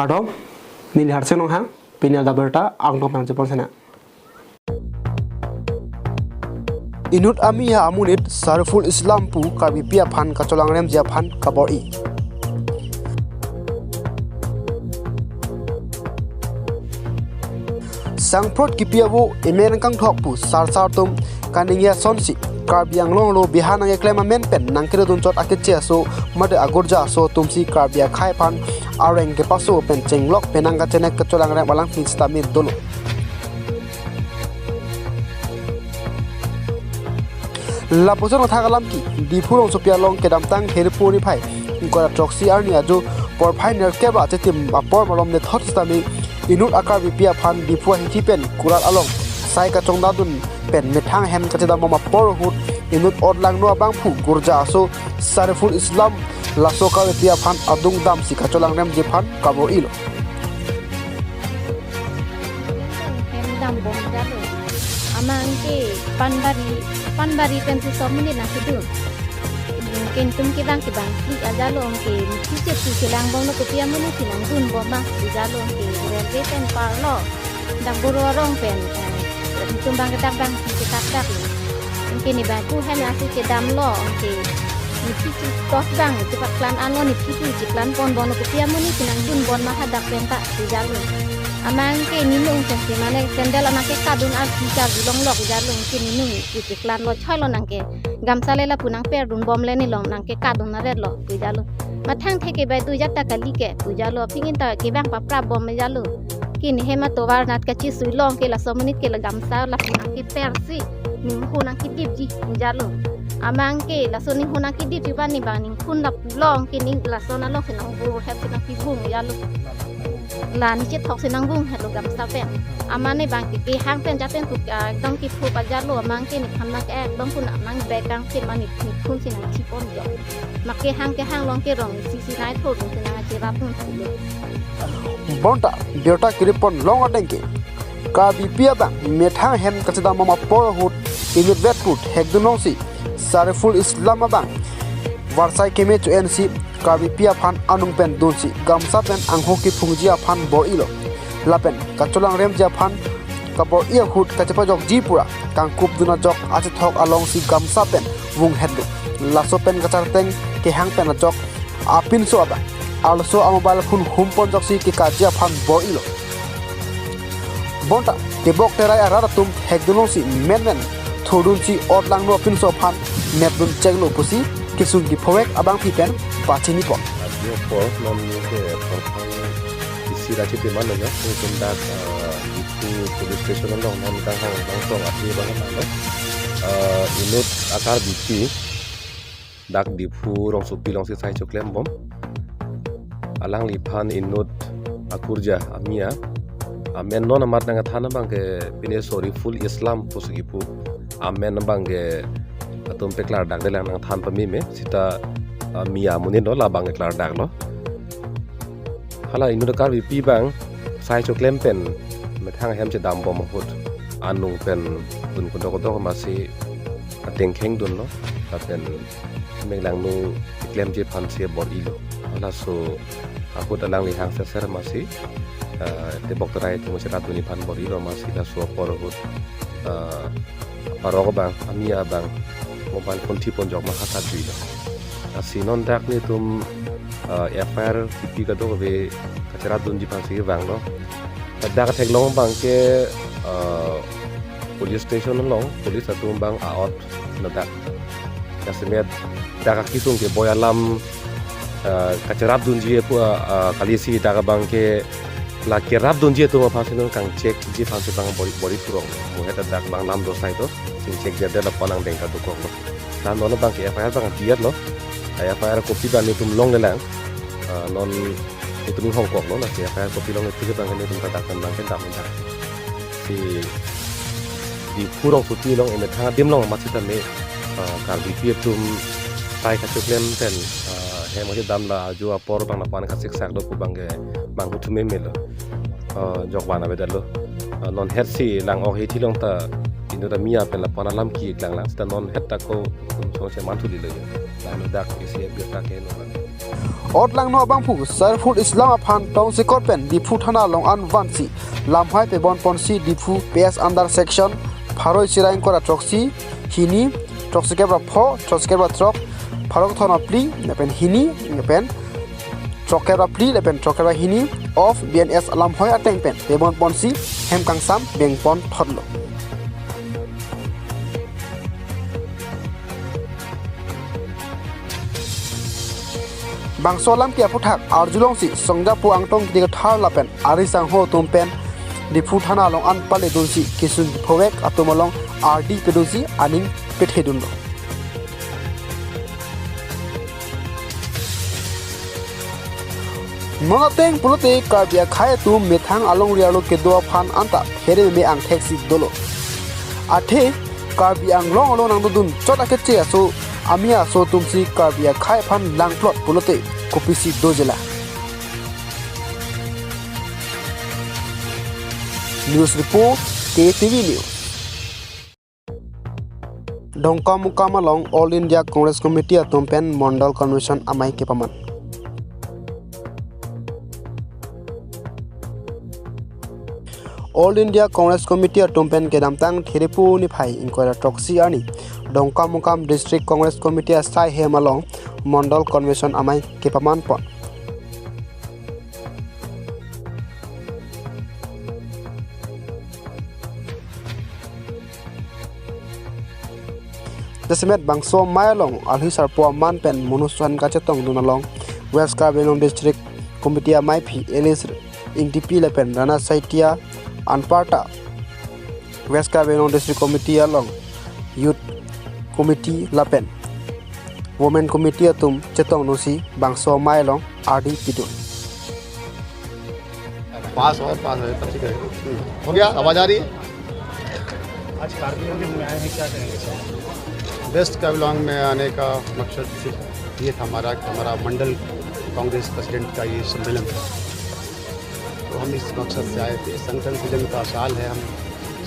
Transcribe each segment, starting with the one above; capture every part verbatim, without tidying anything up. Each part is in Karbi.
Kardom, neli Harsing Ronghang, pini adap abirta angno pangchepon sena. Inut amiya amonit Sariful Islam pu Karbipi aphan kacholangremji aphan kabor-i. Sangprot kipi avo emen kangthok pu sarsar atum kaningje asonsi Karbi Anglong lo biha nangkeklem amen pen nangkedodun chot akeche aso mate agurja aso atumsi Karbi akhei aphan areng kepaso pen chenglok penang kachenek kacholangrem alang histami dolo. Lapuson athak alam ke Diphu rongsopi along kedamtang Heripo niphai ingkoi ra throksi arni ajo porphai nerkep ra achitim apor malom nethot sitame inut a Karbipi aphan Diphu ahithi pen kurat along sai kachongdadun pen methang hem kachedam bom apor ahut inut otlangno abangphu gurja aso Sariful Islam laso Karbipi aphan adung damsi kacholangremji aphan kabor-ilo. Hem dam bom jalo. Amat ke Panbari, Panbari pen si som menit nangkedun. Anke netum kevang kevang si ajalo anke misi chepu chelang bomlo kopi amonit si nangdun bom ma si jalo anke railway pen parlo. Dak Boro arong pen, eh, netum bang kedak bang si ketak dak lo. Anke ne bang ku hem asi kedamlo anke ne phi chi tos bang chepaklang anlo ne phi chi chepaklang pon bomlo kopi amonit si nangdun bom ma hadak pen ta si jalo. Amat ke ne nung pen si mane sandal amat ke kadun arsi charju longlok jalo anke ne nung si chepaklang lo choilo nangke. Gamsa le lapu nangperdun bom le ne long nangke kadun aret lo pu jalo. Mathang theke bai tu jata kali ke pu jalo. Aphi ingta kevang paprap bom jalo. Ke ne hem atovar nat kachesui long ke laso amonit ke la gamsa lapu nangkepersi ningho nangkedipji pu jalo. Amat ke laso ningho nangkedipji bang ne bang ningkhun lapu long ke ning laso nalong si nangbur hep si nangkibung jalo. La ne chethok si nangbung helo gamsa pen. Amat ne bang ke kehang pen japen tu, ah, ekdom kepho pajalo amat ke nephan nang ke ekdom puna nang bekang si amat ne, nephun si nangchipon jo. Amat kehang kehang long ke rong isi si nai thor si nangcherap dun si lo. Bonta birta kiripon long ateng ke Karbipi abang methang hem kachedam bom apor ahut inut vetput hekdun longsi Sariful Islam abang varsai keme cho-ensi Karbipi aphan anung pen dunsi gamsa pen angho kephungji aphan bor-ilo. Lapen kacholangremji aphan kabor-i ahut kachepajokji pura kangkupdun ajok achethok alongsi gamsa pen vunghetlo. Laso pen kacharteng kehang pen ajok apinso abang arloso amobile phone humpon ajoksi kekaji aphan bor-ilo. Bonta tebok terai arat atum hekdun longsi menmen thurdunsi otlangno apinso aphan nepdun cheklo pusi kesung kephovek abangpi pen pachinipon. Ajo apor non ke porphai isi ra achitim anlo, netum dak, eh, Diphu police station along non kanghang nangtong ati abang lo. Eh, inut a Karbipi dak Diphu rongsopi alongsi sai choklem bom. Alangliphan inut akurja amiya amen non amat nangkethan abang ke pine Sariful Islam pusi kipu. Amen abang ke atum paklardakdelang nangthan pameme sita, ah, miya amonit lo labang ke klardaklo. Hala inut a Karbipi abang sai choklem pen methang hem chedam bom ahut anung pen dun kudok kudok masi atengkheng dunlo lapen meklangno keklemji aphansi bor-ilo. Halaso ahut alangli hang serser masi, eh, tebok terai atum cheratdunji aphan bor-ilo masi laso apor ahut, eh, parok abang, amiya abang mobile phone thipon jok ma hatat juilo. Lasi non dak netum, eh, F I R kipi kadokave kacheratdunji aphansi vanglo. Dak theklong abang ke, eh, police station along police atum abang a-ot ladak. Jasemet dak akesung ke boi alam, eh, kacherapdunji pu, eh, eh, kalisi dak abang ke la kerapdunji atum aphansi non kangchekji aphansi abang bor-i, bor-i thurong. Muhet dak abang lam do sai to, sing chekdetdet lapu nangdeng ta dokoklo. Lapen non abang ke F I R abang dietlo. F I R kopi abang netum longlelang. Eh, non netum hongkoklo, lasi F I R kopi longle tik abang ke netum ta dak abang ke dam dak. Si Diphu rongsopi along emethang adim along amat sitame, eh, Karbipi atum sai kachoklem pen, eh, hem kachedam la ajo apor abang lapu-an kasiksak do pu abang ke manghu thu memelo. Eh, jokvan avedetlo. Eh, non hetsi lang-ok hithi along ta inut amiya pen lapu-an alam ki-ik langlang sita non het ta ko song se manthu lilo yo. Ladak isi abirta ke non. Otlangno abangphu Saiful Islam aphan tongsekot pen Diphu thana along an vansi lamhai pebon ponsi Diphu P S under section pharo isi ra ingkoi ra throksi hini, throksikep ra pho, throksikep ra throk, pharo kethom ra phli lapen hini lapen throkkep ra phli lapen throkkep ra hini of B N S alamhoi ateng pen pebon ponsi hem kangsam beng pon thotlo. Bangso alam ke aphuthak arjulongsi Songjapo Angtong Kiti Kathar lapen ari sangho atum pen Diphu thana along an pale dunsi kesung kephovek atum along ardi pedunsi aning pethe dunlo. Non ateng pulote Karbi akhei atum methang alongri arlo kedo aphan anta phere meme angthek si dolo. Athe Karbi Anglong along nangdodun chot akeche aso amia aso atumsi Karbi akhei aphan langplot pulote kopisi dojela. News report, K T V News. Dongkamukam along All India Congress Committee atum pen Mondol Convention amei kepaman. All India Congress Committee atum pen kedamtang Thiripu niphai ingkoi ra throksi arni Dongkamukam District Congress Committee asai hem along Mondol Convention amei kepaman pon. Jasemet bangso amei along alhi sarpo aman pen monit ason kachetongdun along West Karbi Anglong District Committee ameiphi Elis Ingtipi lapen Rana Saikia anparta West Karbi Anglong District Committee along Youth Committee lapen Women Committee atum chetongdunsi bangso amei along ardi pidun. पास और पास है, तब ठीक है। हम्म। हो गया, आवाज आ रही है? आज कार्बी एंगलोंग में आए हैं, क्या कहेंगे सर? वेस्ट कार्बी एंगलोंग में आने का मकसद सिर्फ ये था हमारा कि हमारा मंडल कांग्रेस प्रेसिडेंट का ये सम्मेलन था, तो हम इस मकसद से आए थे। संगठन सृजन का साल है, हम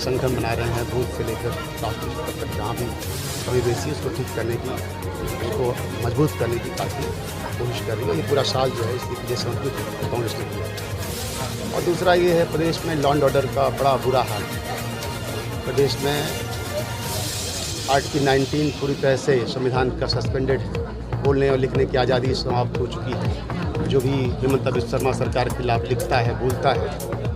संगठन बना रहे हैं, बूथ से लेकर राष्ट्रीय स्तर तक जहाँ भी कमी बेसी है, उसको ठीक करने की, उसको मजबूत करने की पार्टी कोशिश कर रही है। ये पूरा साल जो है, इसके लिए समर्पित कांग्रेस ने किया। और दूसरा ये है, प्रदेश में law and order का बड़ा बुरा हाल है। प्रदेश में आर्टिकल नाइनटीन पूरी तरह से संविधान का सस्पेंडेड है। बोलने और लिखने की आज़ादी समाप्त हो चुकी है। जो भी हिमंत बिस्व शर्मा सरकार के खिलाफ लिखता है, बोलता है,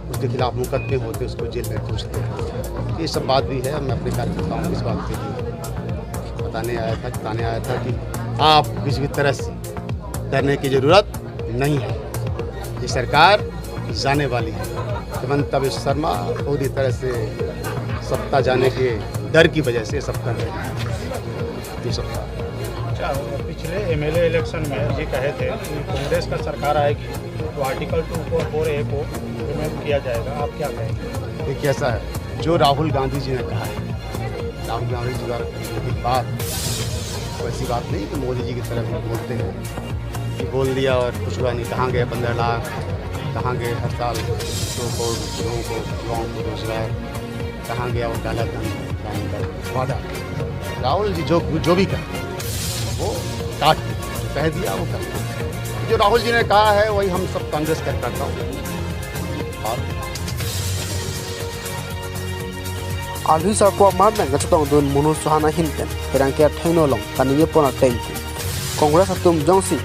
उसके खिलाफ मुकदमे होते, उसको जेल में घुसते हैं। ये सब बात भी है। मैं अपने कार्यकर्ताओं को इस बात के लिए बताने आया था, बताने आया था कि आप किसी भी तरह से डरने की जरूरत नहीं है। ये सरकार जाने वाली है। हिमंत बिस्व शर्मा पूरी तरह से सत्ता जाने के डर की वजह से सब कर रहे हैं। ये सब था। अच्छा, पिछले एमएलए इलेक्शन में ये कहे थे कि कांग्रेस का सरकार आएगी तो आर्टिकल टू फोर फोर ए को इम्प्लीमेंट किया जाएगा, आप क्या कहेंगे? ये कैसा है, जो राहुल गांधी जी ने कहा है, राहुल गांधी जी द्वारा कही गई बात, वैसी बात नहीं कि मोदी जी की तरह भी बोलते हैं कि बोल दिया और कुछ हुआ नहीं। कहाँ गए पन्द्रह लाख, कहाँ गए हर साल दो करोड़ लोगों को, युवाओं को रोजगार, कहाँ गया वो काला धन लाने का वादा? राहुल जी जो, जो भी कहा, वो काट, जो कह दिया, वो कर दिया। जो राहुल जी ने कहा है, वही हम सब कांग्रेस कार्यकर्ताओं और Alhi sarpo amat nang kachetongdun monit ason ahin pen pherangke athengno along kaningje pon ateng ke Congress atum jongsi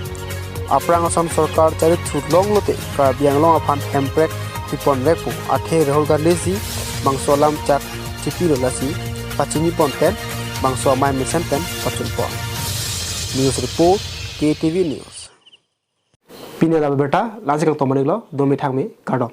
aphrang ason sorkar charithulong lote Karbi Anglong aphan hemprek pipon vek pu athe Rahul Gandhi si bangso alam chak chipilo, lasi pachini pon pen bangso amei mesen pen pachun pon. News report, K T V News. Pini la birta la-ansi kangton iklo, domi thangmi, kardom.